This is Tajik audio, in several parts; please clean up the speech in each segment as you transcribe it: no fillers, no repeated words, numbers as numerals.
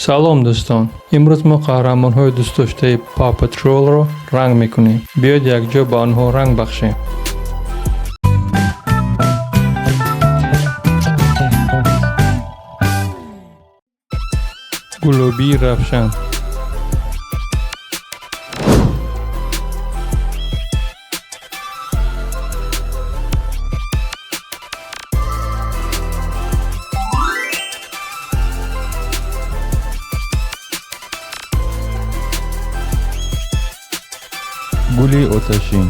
Салом, дӯстон! Имрӯз мо қаҳрамонҳои дӯстдоштаи Paw Patrol-ро ранг мекунем. Биёед, якҷо ба онҳо ранг бахшем. Гулобии равшан. Гули оташин.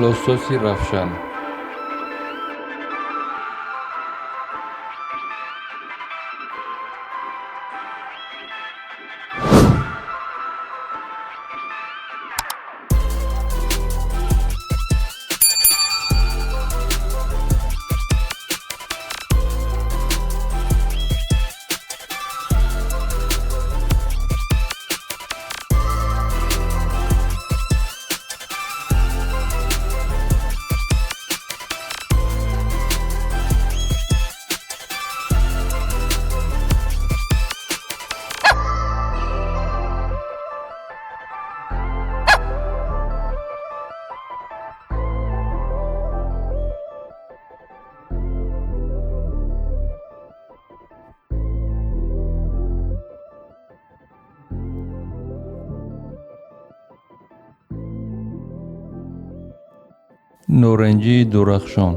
Лососи равшан. Норинҷии дурахшон.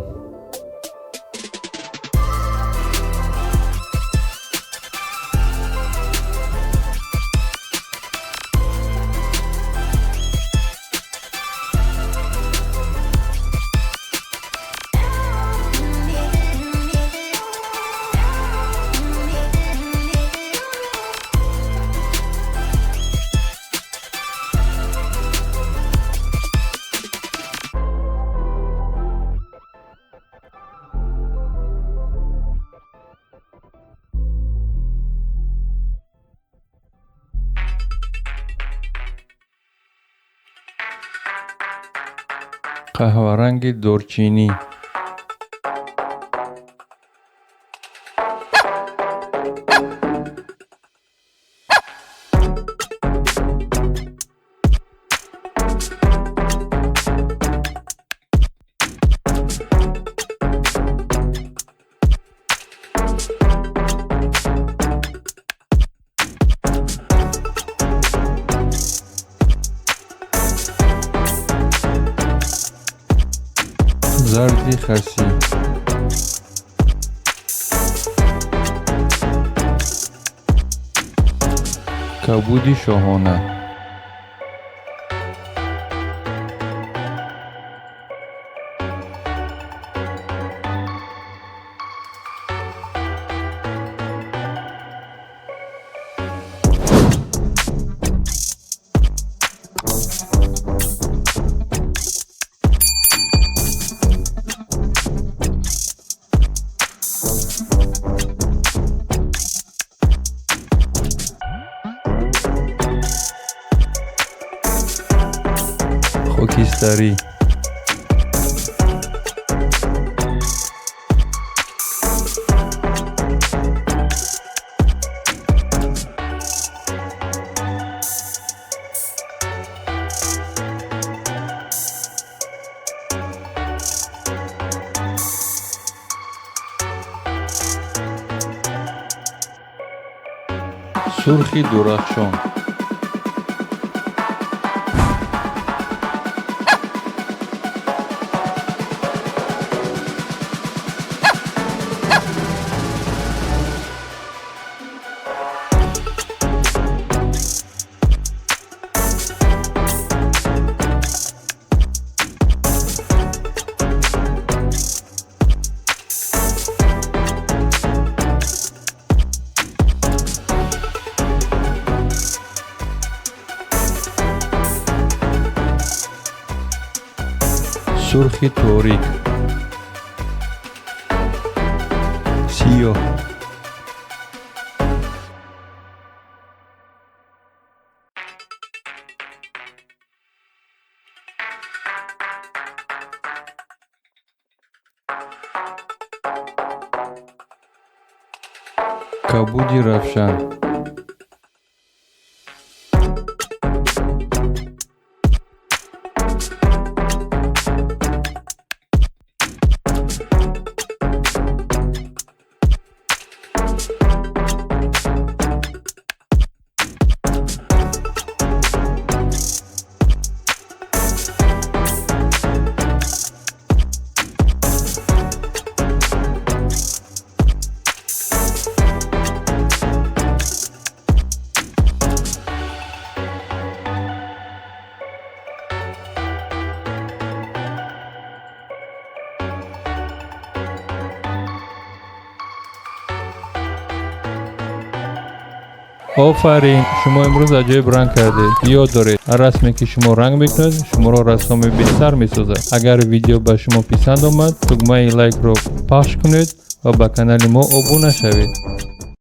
Қаҳваранги дорчинӣ. Зарди хасӣ. Кабуди шоҳона. Хокистарӣ. Сурхи дурахшон. Сурхи торик, сиёҳ. Кабуди равшан. Офарин, шумо имрӯз аҷоиб ранг кардед. Ёд доред, ҳар расме ки шумо ранг мекунед, шуморо рассоми беҳтар месозад. Агар видео ба шумо писанд омад, тугмаи лайкро пахш кунед ва ба канали мо обуна шавед.